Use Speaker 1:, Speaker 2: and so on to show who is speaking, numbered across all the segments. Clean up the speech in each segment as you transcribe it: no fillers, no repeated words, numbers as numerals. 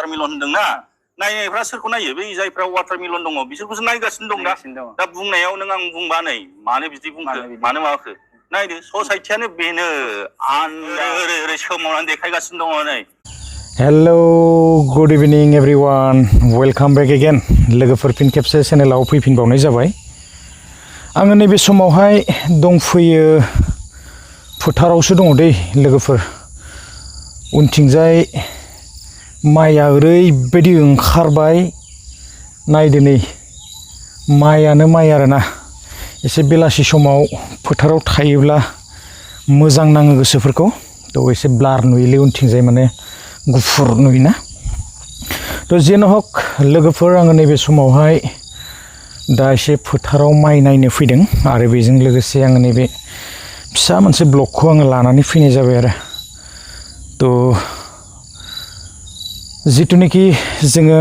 Speaker 1: watermelon होनदोंना नायनायफ्रा सोरखौ नायो बै जायफ्रा वाटारमेलन दङ बिसोरखौसो नायगासिनो दं दा बुंनायाव नों आं बुंबा नै मानो बिदि बुंखो मानो माबाखो नायदो ससाइटियानो बेनो ओरै सोमावनानै देखायगासिनो दङ नै
Speaker 2: हेलो गुड इभिनिं एवरीवन वेलकाम बैक अगेन लोगोफोर फिन खेबसे चेनेलाव फैफिनबावनाय जाबाय आङो नैबे समावहाय दंफैयो फोथारावसो दङ दै लोगोफोर उनथिंजाय माइया ओरैबायदि ओंखारबाय नायदो नै माइयानो माइ आरोना एसे बेलासि समाव फोथाराव थायोब्ला मोजां नाङो गोसोफोरखौ थ' एसे ब्लार नुयोलै उनथिंजाय माने गुफुर नुयोना थ' जेनो हक लोगोफोर आङो नैबे समावहाय दा एसे फोथाराव माइ नायनो फैदों आरो बेजों लोगोसे आङो नैबे फिसा मोनसे ब्लगखौ आङो लानानै फैनाय जाबाय आरो थ' जितुनिखि जोङो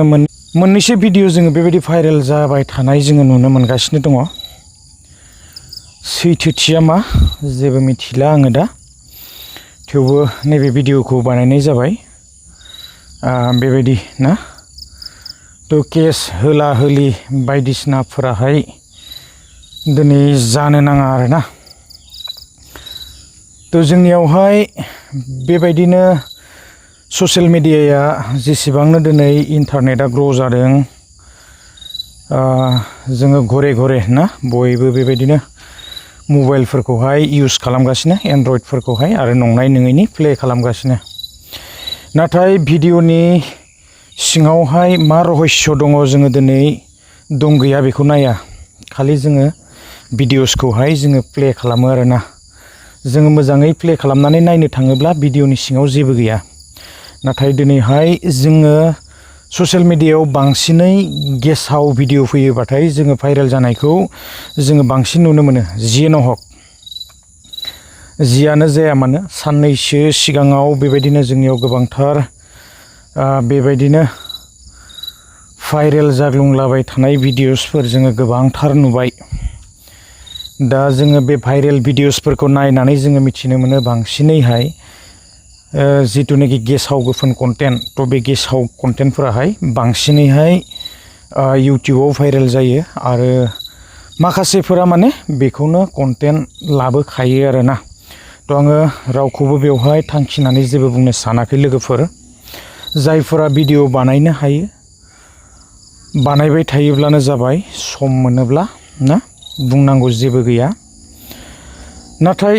Speaker 2: मोननैसो भिडिअ जोङो बेबायदि भाइरेल जाबाय थानाय जोङो नुनो मोनगासिनो दङ सैथोथिया मा जेबो मिथिला आङो दा थेवबो नैबे भिडिअखौ बानायनाय जाबाय बेबायदि ना थ' केस होला होलि बायदिसिनाफोराहाय दिनै जानो नाङा आरोना थ' जोंनियावहाय बेबायदिनो ससियेल मिडियाया जेसेबांनो दिनै इन्टारनेटआ ग्र' जादों जोङो घरे घरे ना बयबो बेबायदिनो मबाइलफोरखौहाय इउज खालामगासिनो एन्ड्रइडफोरखौहाय आरो नंनाय नङैनि प्ले खालामगासिनो नाथाय भिडिअनि सिङावहाय मा रहस्य दङ जोङो दिनै दं गैया बेखौ नाया खालि जोङो भिडिअसखौहाय जोङो प्ले खालामो आरोना जोङो मोजाङै प्ले खालामनानै नायनो थाङोब्ला भिडिअनि सिङाव जेबो गैया नाथाय दिनैहाय जोङो ससियेल मिडियायाव बांसिनै गेसाव भिडिअ फैयोबाथाय जोङो भाइरेल जानायखौ जोङो बांसिन नुनो मोनो जियानो हक जियानो जाया मानो साननैसो सिगाङाव बेबायदिनो जोंनियाव गोबांथार बेबायदिनो भाइरेल जाग्लुंलाबाय थानाय भिडिअसफोर जोङो गोबांथार नुबाय दा जोङो बे भाइरेल भिडिअसफोरखौ नायनानै जोङो मिथिनो मोनो बांसिनैहाय जितुनाखि गेसाव गोफोन कन्टेन्ट थ' बे गेसाव कन्टेन्टफोराहाय बांसिनैहाय इउटिउबाव भाइरेल जायो आरो माखासेफोरा माने बेखौनो कन्टेन्ट लाबोखायो आरोना थ' आङो रावखौबो बेवहाय थांखिनानै जेबो बुंनो सानाखै लोगोफोर जायफोरा भिडिअ बानायनो हायो बानायबाय थायोब्लानो जाबाय सम मोनोब्ला ना बुंनांगौ जेबो गैया नाथाय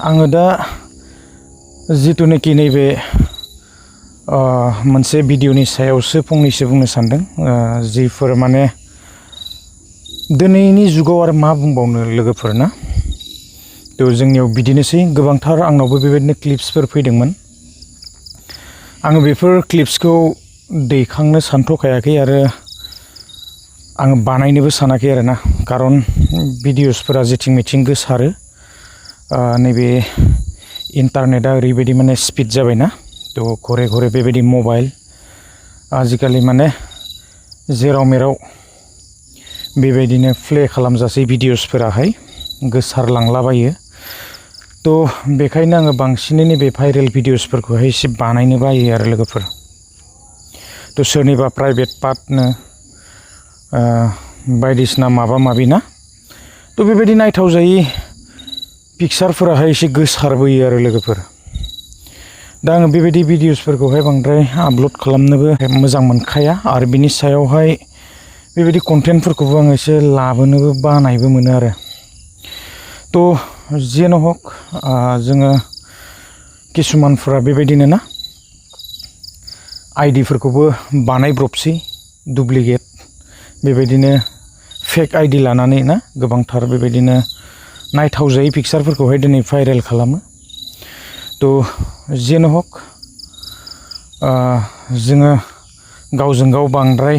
Speaker 2: आङो दा जितुनाखि नैबे मोनसे भिडिअनि सायावसो फंनैसो बुंनो सानदों जिफोर माने दिनैनि जुगाव आरो मा बुंबावनो लोगोफोर ना थ' जोंनियाव बिदिनोसै गोबांथार आंनावबो बेबायदिनो क्लिप्सफोर फैदोंमोन आङो बेफोर क्लिप्सखौ दैखांनो सानथ'खायाखै आरो आङो बानायनोबो सानाखै आरोना खारन भिडिअसफोरा जेथिं मेथिं गोसारो नैबे इन्टारनेटआ ओरैबायदि माने स्पिड जाबायना थ' घरे घरे बेबायदि मबाइल आजिखालि माने जेराव मेराव बेबायदिनो प्ले खालामजासै भिडिअसफोराहाय गोसारलांलाबायो थ' बेखायनो आङो बांसिनै नैबे भाइरेल भिडिअसफोरखौहाय एसे बानायनो बायो आरो लोगोफोर थ' सोरनिबा प्राइभेट पार्टनो बायदिसिना माबा माबि ना थ' बेबायदि नायथाव जायै पिक्सारफोराहाय एसे गोसारबोयो आरो लोगोफोर दा आङो बेबायदि भिडिअसफोरखौहाय बांद्राय आपल'ड खालामनोबो मोजां मोनखाया आरो बिनि सायावहाय बेबायदि कन्टेन्टफोरखौबो आङो एसे लाबोनोबो बानायबो मोनो आरो थ' जियानो हक जोङो किसुमानफोरा बेबायदिनो ना आइडिफोरखौबो बानायब्रबसै डुप्लिकेट बेबायदिनो फेक आइडि लानानै ना गोबांथार बेबायदिनो नायथाव जायै पिक्सारफोरखौहाय दिनै भाइरेल खालामो थ' जियानो हक जोङो गावजों गाव बांद्राय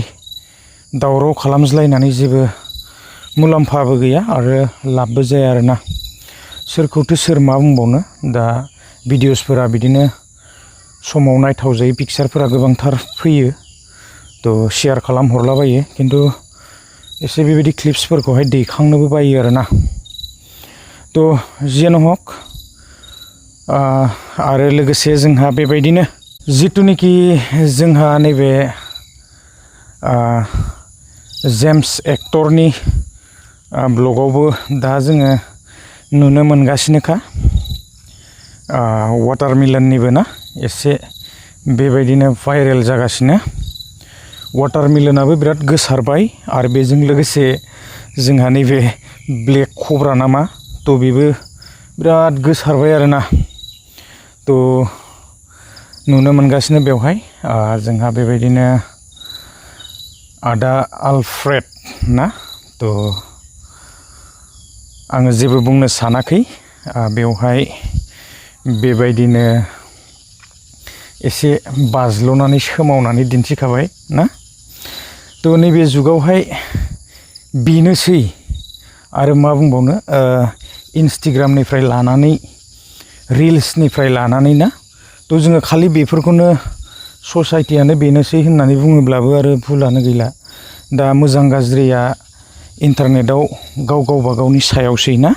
Speaker 2: दावराव खालामज्लायनानै जेबो मुलाम्फाबो गैया आरो लाबबो जाया आरोना सोरखौथो सोर मा बुंबावनो दा भिडिअसफोरा बिदिनो समाव नायथाव जायै पिक्सारफोरा गोबांथार फैयो थ' शेयार खालामहरलाबायो खिन्थु एसे बेबायदि क्लिप्सफोरखौहाय दैखांनोबो बायो आरोना थ' जियानो हक आरो लोगोसे जोंहा बेबायदिनो जितुनिखि जोंहा नैबे जेम्स एक्टरनि ब्लगावबो दा जोङो नुनो मोनगासिनोखा वाटारमेलननिबो ना एसे बेबायदिनो भाइरेल जागासिनो वाटारमेलनाबो बिराद गोसारबाय आरो बेजों लोगोसे जोंहा नैबे ब्लेक कब्रा नामा थ' बेबो बिराद गोसारबाय आरोना थ' नुनो मोनगासिनो बेवहाय जोंहा बेबायदिनो आदा आलफ्रेड ना थ' आङो जेबो बुंनो सानाखै बेवहाय बेबायदिनो एसे बाज्ल'नानै सोमावनानै दिन्थिखाबाय ना थ' नैबे जुगावहाय बेनोसै आरो मा बुंबावनो इन्सटाग्रामनिफ्राय लानानै रिल्सनिफ्राय लानानै ना थ' जोङो खालि बेफोरखौनो ससाइटियानो बेनोसै होननानै बुङोब्लाबो आरो भुलानो गैला दा मोजां गाज्रिया इन्टारनेटआव गावबा गावनि सायावसै ना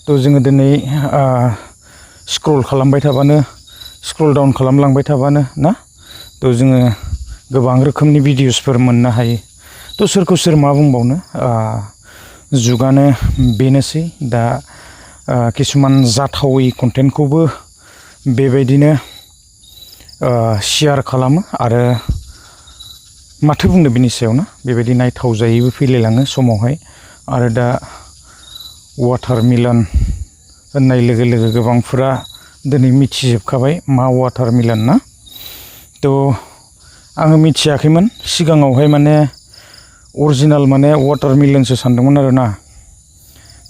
Speaker 2: थ' जोङो दिनै स्क्रल खालामबाय थाबानो स्क्रल डाउन खालामलांबाय थाबानो ना थ' जोङो गोबां रोखोमनि भिडिअसफोर मोननो हायो थ' सोरखौ सोर मा बुंबावनो जुगानो बेनोसै दा किसुमान जाथावै कन्टेन्टखौबो बेबायदिनो शेयार खालामो आरो माथो बुंनो बिनि सायाव ना बेबायदि नायथाव जायैबो फैलायलाङो समावहाय आरो दा वाटारमेलन होननाय लोगो लोगो गोबांफोरा दिनै मिथिजोबखाबाय मा वाटारमेलन ना थ' आङो मिथियाखैमोन सिगाङावहाय माने अरिजिनाल माने वाटारमेलनसो सानदोंमोन आरोना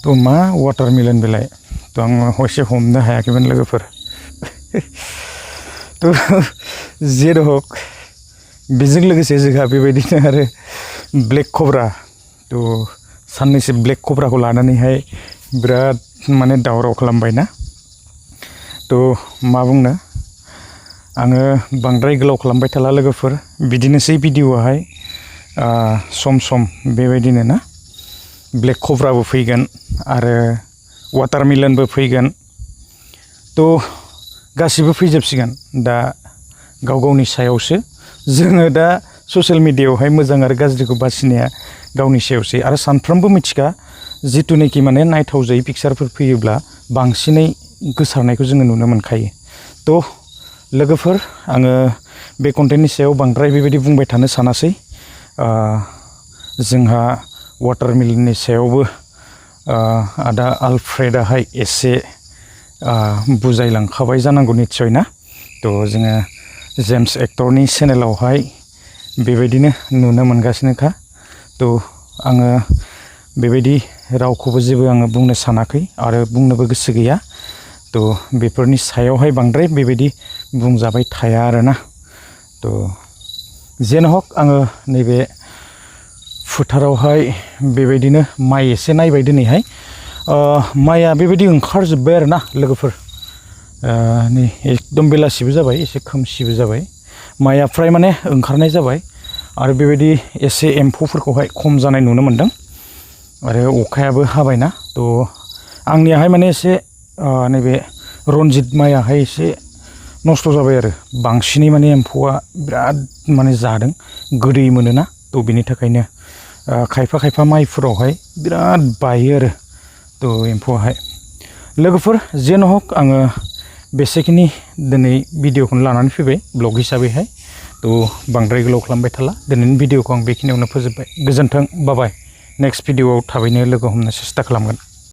Speaker 2: थ' मा वाटारमेलन बेलाय थ' आङो एसे हमनो हायाखैमोन लोगोफोर थ' जेरहक बेजों लोगोसे जोंहा बेबायदिनो आरो ब्लेक कब्रा थ' साननैसो ब्लेक कब्राखौ लानानैहाय बिराद माने दावराव खालामबाय ना थ' मा बुंनो आङो बांद्राय गोलाव खालामबाय थाला लोगोफोर बिदिनोसै भिडिअ'आहाय सम सम बेबायदिनो ना ब्लेक कब्राबो फैगोन आरो वाटारमेलनबो फैगोन थ' गासिबो फैजोबसिगोन दा गाव गावनि सायावसो जोङो दा ससियेल मिडियायावहाय मोजां आरो गाज्रिखौ बासिनाया गावनि सायावसै आरो सानफ्रोमबो मिथिखा जिथुनाखि माने नायथाव जायै पिक्सारफोर फैयोब्ला बांसिनै गोसारनायखौ जोङो नुनो मोनखायो थ' लोगोफोर आङो बे कन्टेन्टनि सायाव बांद्राय बेबायदि बुंबाय थानो सानासै जोंहा वाटारमेलननि सायावबो आदा आलफ्रेडाहाय एसे बुजायलांखाबाय जानांगौ निस्सय ना थ' जोङो जेम्स एक्टरनि चेनेलावहाय बेबायदिनो नुनो मोनगासिनोखा थ' आङो बेबायदि रावखौबो जेबो आङो बुंनो सानाखै आरो बुंनोबो गोसो गैया थ' बेफोरनि सायावहाय बांद्राय बेबायदि बुंजाबाय थाया आरोना थ' जेन हक आङो नैबे फोथारावहाय बेबायदिनो माइ एसे नायबाय दिनैहाय माइआ बेबायदि ओंखारजोब्बाय आरोना लोगोफोर नै एकदम बेलासिबो जाबाय एसे खोमसिबो जाबाय माइआ फ्राय माने ओंखारनाय जाबाय आरो बेबायदि एसे एम्फौफोरखौहाय खम जानाय नुनो मोनदों आरो अखायाबो हाबायना थ' आंनियाहाय माने एसे नैबे रन्जित माइयाहाय एसे नस्थ' जाबाय आरो बांसिनै माने एम्फौआ बिराद माने जादों गोदै मोनोना थ' बिनि थाखायनो खायफा खायफा माइफोरावहाय बिराद बायो आरो थ' एम्फौआहाय लोगोफोर जेन हक आङो बेसेखिनि दिनै भिडिअखौनो लानानै फैबाय ब्लग हिसाबैहाय थ' बांद्राय गोलाव खालामबाय थाला दिनैनि भिडिअखौ आं बेखिनियावनो फोजोबबाय गोजोन्थों बाबाय नेक्स्ट भिडिअआव थाबैनो लोगो हमनो सेस्था खालामगोन